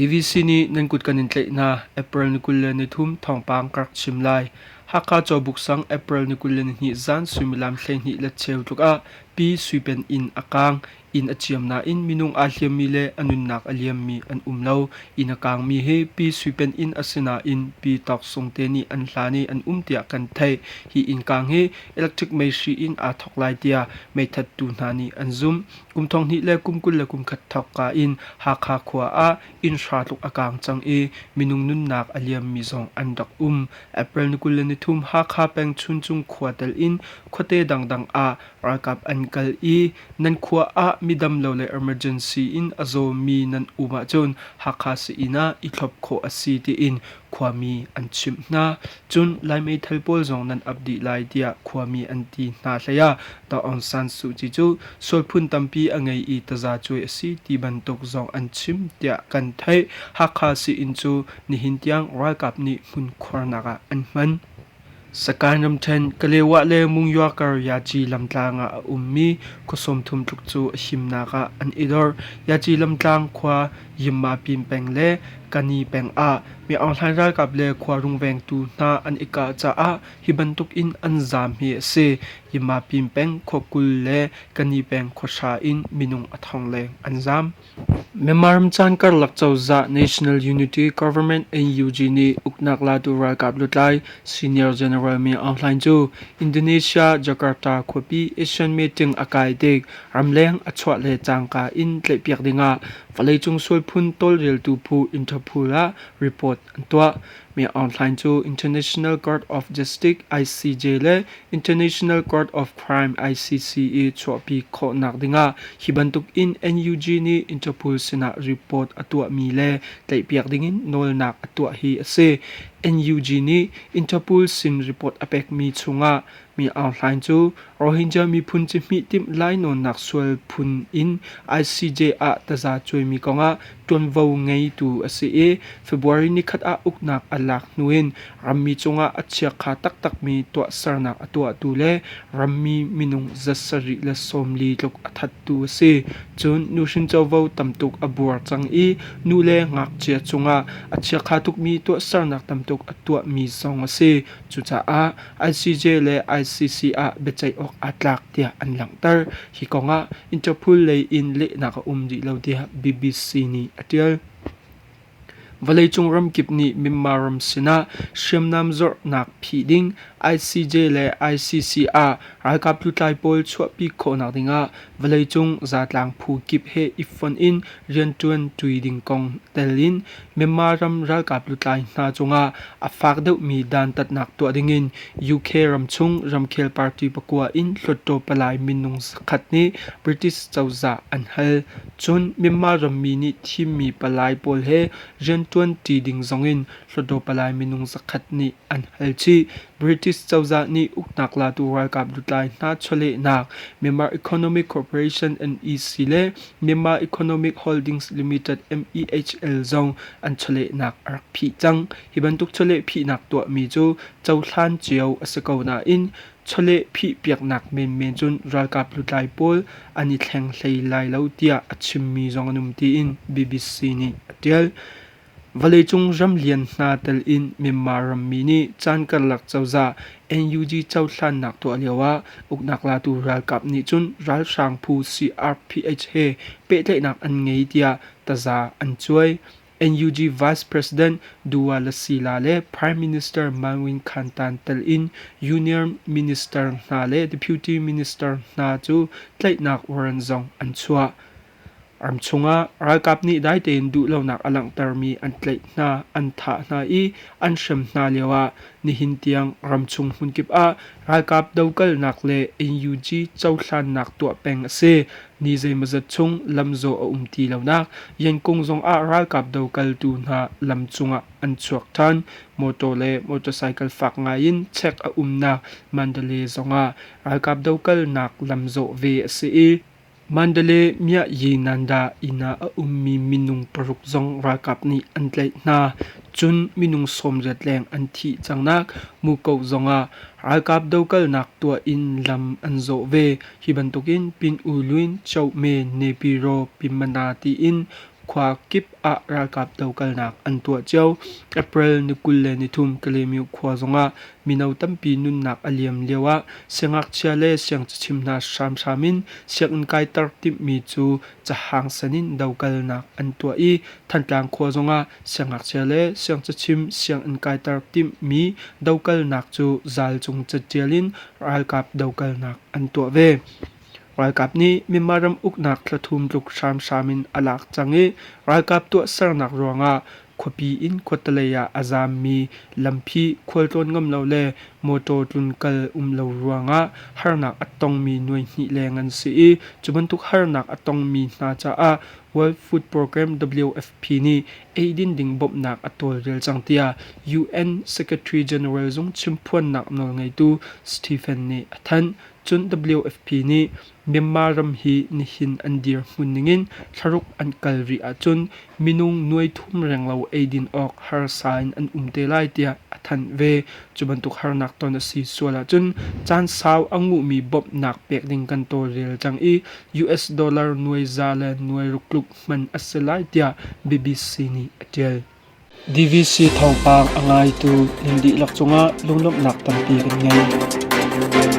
DVC nih nan kut kan in tlaih hna. April ni 23 thawngpang ka rak chim lai. Hakha Cawbuk sang April ni 22 zan suimilam 12 le cheu tluk ah Pi Sui Pen inn a kaang. Inn a ciam nain minung aa hliammi le a nunnak a liammi an um lo. Inn a kaangmi hi Pi Sui Pen inn a si nain Pi Tawk Sung te nih an hlan i an um tiah kan theih. Hi inn kaang hi electric meihri in aa thawk lai tiah meithattu hna nih an zumh. Kum 2000 le kum 21 thawkka in Hakha khua ah inn hra tluk a kaang cang i minung nunnak a liammi zong an rak um. April ni 23 Hakha peng Chuncung khua tel in khuate dangdang ah ralkap an kal i nan khua ah midam lo le emergency in a zawmi nan um ahcun Hakha sii-inn ah i thlop khawh a si tiin khuami an chimh hna. Cun Lai meithal pawl zong nan ap dih lai tiah khuami an ti hna hlei ah Daw Aung San Suu Kyi cu sual phun tampi a ngei i tazacuai a si ti bantuk zong an chim tiah kan theih. Hakha sii-inn cu nihin tiang ralkap nih hmunkhuarnak ah an hman. Sakae ramṭhen, Kalewa le Mungywar kar Yaci lamtlang ah a ummi khua 30 tluk cu a himnak ah an i dor. Yaci lamtlang khua Yinmapin peng le Kani peng ah Mi Aung Hlaing ralkap le khua rungvengtu hna an i kah caah hi bantuk in an zaam hi a si. Yinmapin peng khua 20 le Kani peng khua hra in minung a thong leng an zaam. Myanmar ramcaan karlak cozah National Unity Government NUG nih uknak latu ralkap lutlai Senior General Min Aung Hlaing cu Indonesia Jakarta khuapi ASEAN meeting a kai tik ramleng a chuah le cangka in tlaihpiak dingah vawleicung sualphun tawlreltu phu Interpol ah report an tuah. Min Aung Hlaing cu International Court of Justice ICJ le International Court of Crime ICC i chuahpi khawhnak dingah hi bantuk in NUG nih Interpol sinah report a tuahmi le tlaihpiak dingin nawlnak a tuah hi a si. NUG nih Interpol sin report a pekmi chungah Mi Aung Hlaing cu Rohingya miphun cihmih timh lainawnnak sual phun in ICJ ah taza cuaimi kongah ṭuanvo ngeitu a si i February nikhat ah uknak a lak hnu in rammi cungah a chiakha taktakmi tuahsernak a tuahtu le rammi minung 740 tluk a thattu a si. Cun nuhrin covo tamtuk a buar cang i nu le ngakchia cungah a chiakha tukmi tuahsernak tamtuk a tuahmi zong a si. Cucaah ICJ le ICC ah biaceih awk aa tlak tiah an langhter. Hi kongah Interpol lei in lehnak a um rih lo tiah BBC nih a ṭial. Vawleicung ramkip nih Myanmar ram sinah hriamnam zornak phih ding ICJ le ICC ah ralkap lutlai pawl chuahpi khawhnak dingah vawleicung zatlang phu kip he i fonh in rianṭuan ṭi ding kong tel in Myanmar ram ralkap lutlai hna cungah a fak deuhmi dantatnak tuah dingin UK ramchung ramkhel party pakua in Hluttaw palai minung zakhat nih British cozah an hal. Cun Myanmar rammi nih thimmi palai pawl he rianṭuan ṭi ding zongin Hluttaw palai minung zakhat nih an hal chih. British cozah nih uknak latu ralkap lutlai hna chawlehnak Myanmar Economic Corporation (MEC) le Myanmar Economic Holdings Limited (MEHL) zong an chawlehnak a rak phih cang. Hi bantuk chawleh phihnak tuahmi cu cohlan cio a si ko nain chawleh phihpiaknak menmen cun ralkap lutlai pawl an i thleng hlei lai lo tiah a chimmi zong an um tiin BBC nih a ṭial. Vawleicung ramlian hna tel in Myanmar rammi nih caan karlak cozah NUG cohlannak tuah lioah uknak latu ralkap nih cun ralhrang phu CRPH he pehtlaihnak an ngei tiah taza an cuai. NUG Vice President Dua Lasila le Prime Minister Mahn Win Khan Tan tel in Union Minister hna le Deputy Minister hna cu tlaihnak warrant zong an chuah. Ram chungah ralkap nih dai tein duhlonak a langhtermi an tlaih hna, an thah hna i an hrem hna lioah nihin tiang ramchung hmunkip ah ralkap dokalnak le NUG cohlannak tuah peng a si. Ni zeimawzat chung lamzawh a um ti lonak Yangon zongah ralkap dokaltu hna lam cungah an chuak ṭhan. Motor le motorcycle fak ngaiin check a umnak Mandalay zongah ralkap dokalnak lamzawh ve a si i Mandalay Mya-Yi-Nanda inn ah a ummi minung paruk zong ralkap nih an tlaih hna. Cun minung 80 leng an thih cangnak Muko zongah ralkap dokalnak tuah in lam an zawh ve. Hi bantukin Pin U Lwin, Choh Me, Nepiro, Pimmana tiin Khua kip ah ralkap dokalnak an tuah cio. April ni 23 Kalaymyo khua zongah mino tampi nunnak a liam lioah siangngakchia le siangcachim hna hramhram in sianginn kaiter timhmi cu cahang san in dokalnak an tuah i Thantlang khua zongah siangngakchia le siangcachim sianginn kaiter timhmi dokalnak cu zal cung catial in ralkap dokalnak an tuah ve. Ralkap nih Myanmar ram uknak thla thum tluk hramhram in a lak cang i ralkap tuahsernak ruangah khuapi in khuatelei ah a zaammi lamphih khualtlawn ngam lo le mawṭaw tlunkal um lo ruangah harnak a tongmi nuai hnih leng an si i cu bantuk harnak a tongmi hna caah World Food Program WFP nih eidin ding bawmhnak a tawlrel cang tiah UN Secretary General zung chimphuannak nawlngeitu Stephen nih a thanh. Cun WFP nih Myanmar ram hi nihin an dirhmun ningin thlaruk an kal rih ahcun minung nuai thum renglo eidin awk harsa in an um te lai tiah a thanh ve. Cu bantuk harnak ton a si sual ahcun caan sau a nguhmi bawmhnak pek ding kan tawlrel cang i US dollar nuai za le nuai ruk tluk hman a si lai tiah BBC nih a ṭial. DVC thawngpang a ngaitu nan dihlak cungah lunglawmhnak tampi kan ngei.